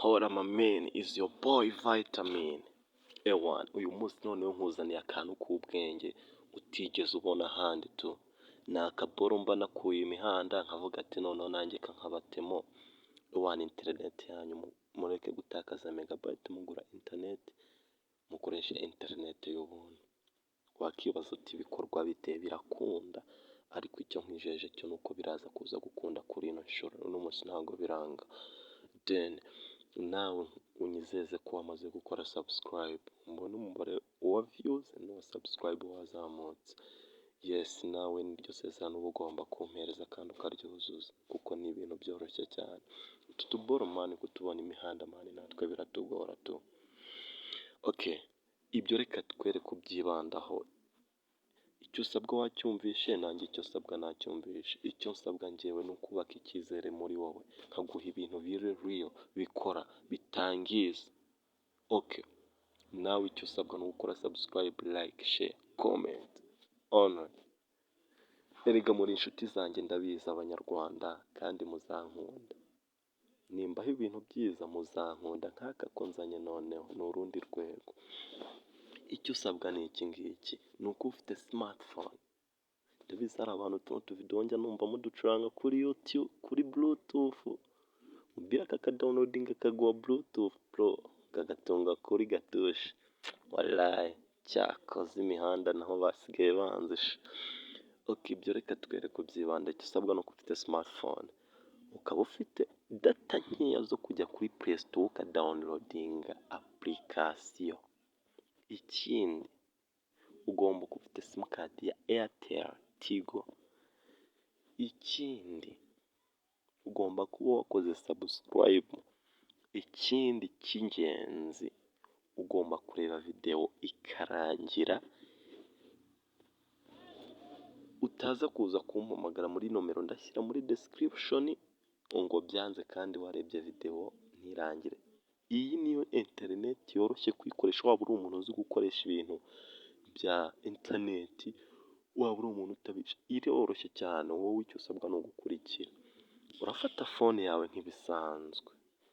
Hola my man, is your boy Vitamin. Ewan, uyu munsi noneho nkuzaniye akantu k'ubwenge utigeze ubona ahandi tu. Ni akaboro mba nakuye imihanda, nkavuga ati noneho nanjye kankabatemo. Ewan, interineti yanyu mureke gutakaza megabyte mugura interineti, mukoreshe interineti y'ubuntu. Wakibaza uti bikorwa bite? Birakunda, ariko icyo nkwijeje cyo ni uko biraza kuza gukunda kuri ino nshuro, uno munsi ntabwo biranga. Then nawe unyizeze ko wamaze gukora subscribe, mbone umubare wa views n'uwa subscribe wazamutse. Yes, nawe niryo sezerano uba ugomba kumpereza kandi ukaryuzuza, kuko ni ibintu byoroshye cyane. Utu tuboro man, kutubona imihanda man, natwe biratugora tu. Okay, ibyo reka twere kubyibandaho. Icyo usabwa wacyumvishe, nanjye icyo nsabwa nacyumvishe. Icyo nsabwa njyewe ni ukubaka icyizere muri wowe, nkaguha ibintu biri real, bikora, bitangiza. Okay, nawe icyo usabwa ni ugukora subscribe, like, share, comment only. Erega muri inshuti zanjye, ndabizi Abanyarwanda, kandi muzankunda. Nimbaho ibintu byiza muzankunda, nk'aka ko nzanye noneho ni urundi rwego. Icyo usabwa ni iki ngiki, ni uko ufite smartphone. Ndabizi hari abantu tuno tuvidewo njya numva muducuranga kuri YouTube, kuri Bluetooth. Mobile kakadownloadinga kaguha Bluetooth bro, kagatunga kuri gatushe. Walayi, cyakoze imihanda naho basigaye banzisha. Okay, ibyo reka twere kubyibanda. Icyo usabwa ni uko ufite smartphone, ukaba ufite data nkeya zo kujya kuri Play Store ukadownloadinga application. Ikindi ugomba kuba ufite simukadi ya Airtel Tigo. Ikindi ugomba kuba wakoze subscribe. Ikindi cy'ingenzi, ugomba kureba videwo ikarangira, utaza kuza kumpamagara muri nomero ndashyira muri description ngo byanze kandi warebye videwo ntirangire. Iyi niyo interineti yoroshye kuyikoresha, waba uri umuntu uzi gukoresha ibintu bya interineti, waba uri umuntu utabizi, iroroshye cyane. Wowe icyo usabwa ni ugukurikira. Urafata phone yawe nk'ibisanzwe,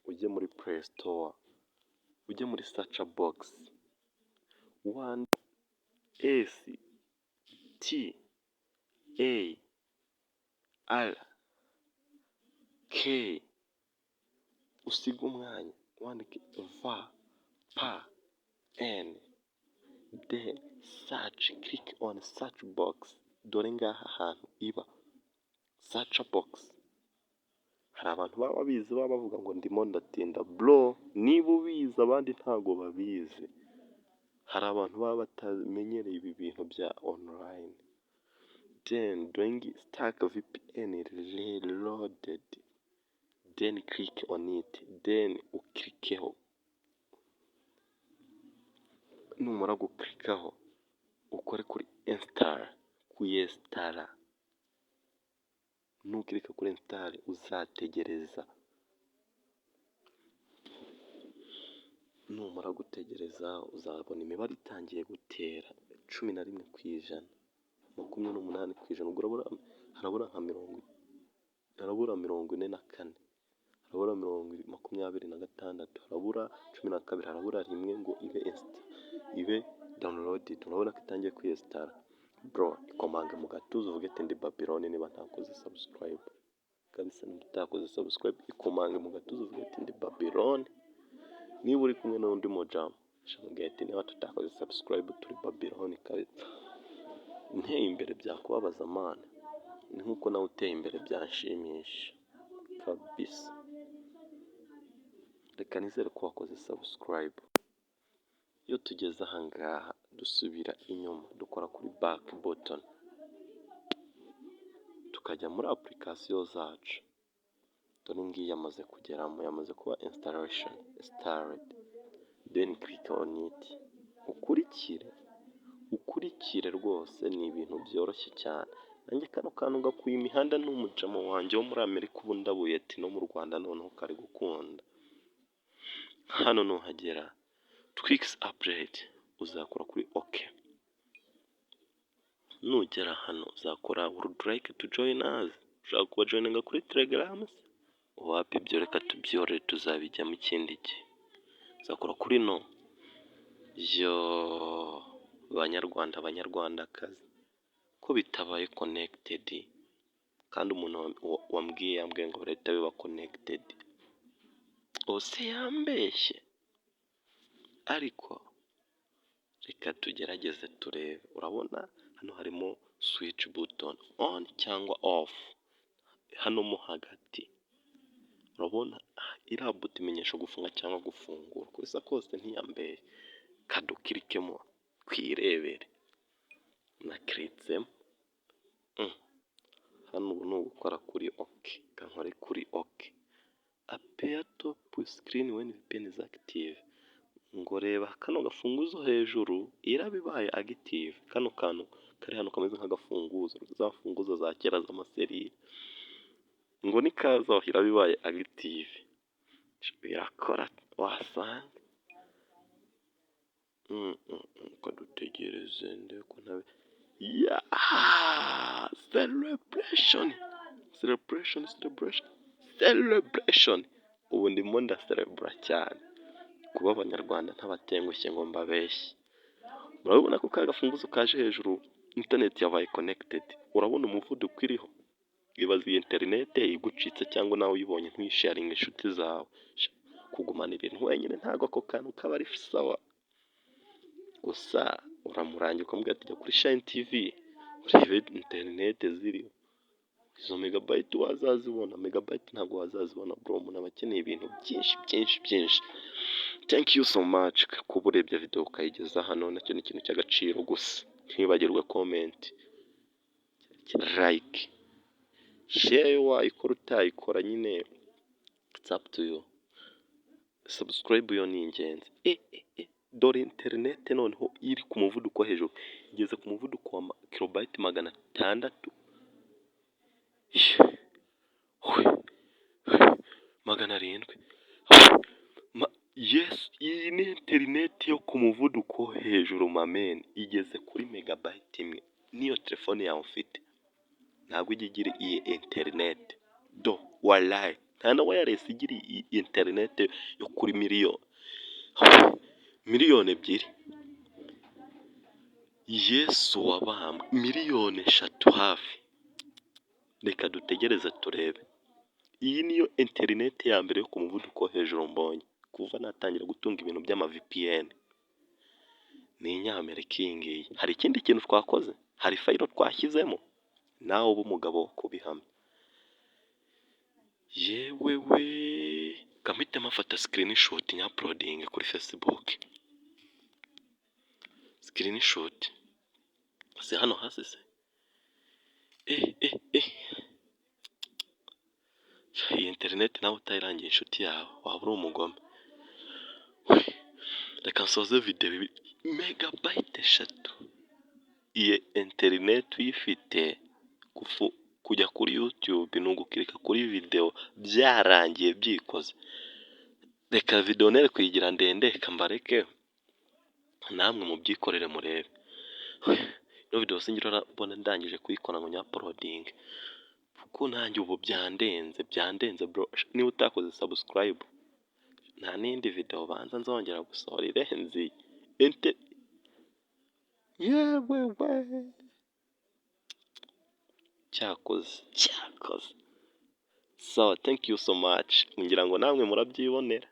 ujye muri Play Store, ujye muri search box, wandike STARK, usige umwanya, wandike VPN, then search, click on search box. Dore ngaha ahantu iba search box. Hari abantu baba babizi, baba bavuga ngo ndimo ndatinda bro, niba ubizi abandi ntago babizi. Hari abantu baba batamenyereye ibi bintu bya online. Then doing Stark VPN Reloaded, then click on it, then ukirikeho. Numara gukirikaho ukore kuri install, kuyinstalla. Nukirika kuri install uzategereza. Numara gutegereza uzabona imibare itangiye gutera: 11%, 28%. Ubwo harabura nka mirongo, harabura 44, harabura mirongo 26, harabura 12, harabura rimwe ngo ibe ibe downloaded. Urabona ko itangiye kwiyinstalla bro. Ikomange mu gatuza uvuge ati ndi Babylon niba ntakoze subscribe kabisa. Niba utakoze subscribe, ikomange mu gatuza uvuge ati ndi Babylon. Niba uri kumwe n'undi mujamu, shamubwira ati niba tutakoze subscribe turi Babylon kabisa. Nteye imbere byakubabaza man, ni nk'uko nawe uteye imbere byanshimisha kabisa. Reka nizere ko wakoze subscribe. Iyo tugeze aha ngaha dusubira inyuma, dukora kuri back button, tukajya muri application zacu. Dore ngiyi yamaze kugeramo, yamaze kuba installation, installed. Then click on it, ukurikire, ukurikire rwose, ni ibintu byoroshye cyane. Nanjye kano kantu gakuye imihanda n'umujama wanjye wo muri Amerika, ubu ndabuye ati no mu Rwanda noneho kari gukunda. Hano nuhagera Twix update uzakora kuri OK. Nugera hano uzakora would like to join us, ushaka kubajoininga kuri Telegram se? Wapi, ibyo reka tubyihorere, tuzabijyamo ikindi gihe. Uzakora kuri no. Yo, banyarwanda, banyarwandakazi, ko bitabaye connected? Kandi umuntu wambwiye yambwiye ngo birahita biba connected. Ose yambeshye? Ariko reka tugerageze turebe. Urabona hano harimo switch button on cyangwa off. Hano mo hagati urabona iriya buto imenyesha gufunga cyangwa gufungura. Uko bisa kose ntiyambeshye. Kadukirikemo twirebere. Nakiritsemo. Hano ubu ni ugukora kuri OK. Reka nkore kuri OK. Appear top screen when VPN is active. Ngo reba kano gafunguzo hejuru, iraba ibaye active. Kano kantu kari hano kameze nk'agafunguzo, za mfunguzo za kera z'amaserire. Ngo nikazaho iraba ibaye active. Birakora wasanga. Reka dutegereze ndebe ko ntabe. Yeah! Celebration! Celebration, celebration, celebration! Ubu ndimo ndaserebura cyane. Kuba abanyarwanda ntabatengushye ngo mbabeshye. Murabona ko ka gafunguzo kaje hejuru, interineti yabaye connected. Urabona umuvuduko iriho? Ibaze iyi interineti igucitse cyangwa nawe uyibonye ntuyisharinge inshuti zawe. Kugumana ibintu wenyine ntabwo ako kantu kaba ari sawa. Gusa uramurangira ukamubwira ati: "Jya kuri Shine TV urebe interineti ziriho." Izo megabyte wazazibona? Megabyte ntabwo wazazibona, bro. Umuntu aba akeneye ibintu byinshi, byinshi, byinshi. Thank you so much kuba urebye video ukayigeza hano, nacyo ni ikintu cy'agaciro. Gusa ntiwibagirwe comment, like, share. Wayikora utayikora nyine, it's up to you. Subscribe yo ni ingenzi. Dore interineti noneho iri ku muvuduko wo hejuru, igeze ku muvuduko wa kilobyte 600, 700. Yes, iyi ni interineti yo ku muvuduko wo hejuru mameni, igeze kuri megabyte 1. N'iyo telefone yawe ufite ntabwo ijya igira iyi interineti do, warayi, nta na wireless igira iyi interineti yo kuri miliyoni 2. Yesu wabambwe, miliyoni 3 hafi. Reka dutegereze turebe. Iyi niyo interineti ya mbere yo ku muvuduko wo hejuru mbonye kuva natangira gutunga ibintu by'ama VPN. Ni inyamerika iyi ngiyi. Hari ikindi kintu twakoze? Hari file twashyizemo? Nawe uba umugabo wo kubihamya. Yewe we, mpite mafata screenshot nyauploadinge kuri Facebook. Screenshot si hano hasi se? Iyi interineti nawe utayirangiye inshuti yawe waba uri umugome. Reka nsoze videwo. Megabyte 3, iyi interineti uyifite, kujya kuri YouTube ni ugukirika kuri videwo byarangiye byikoze. Reka videwo nere kuyigira ndende, reka mbareke namwe mubyikorere murebe. Ino videwo sinjya mbona ndangije kuyikora ngo nyauploadinge, kuko nanjye ubu byandenze, byandenze bro. Niba utakoze subscribe, nta n'indi videwo banza nzongera gusohora irenze iyi. Yewe we, cyakoze, cyakoze. So thank you so much, ngira ngo namwe murabyibonera.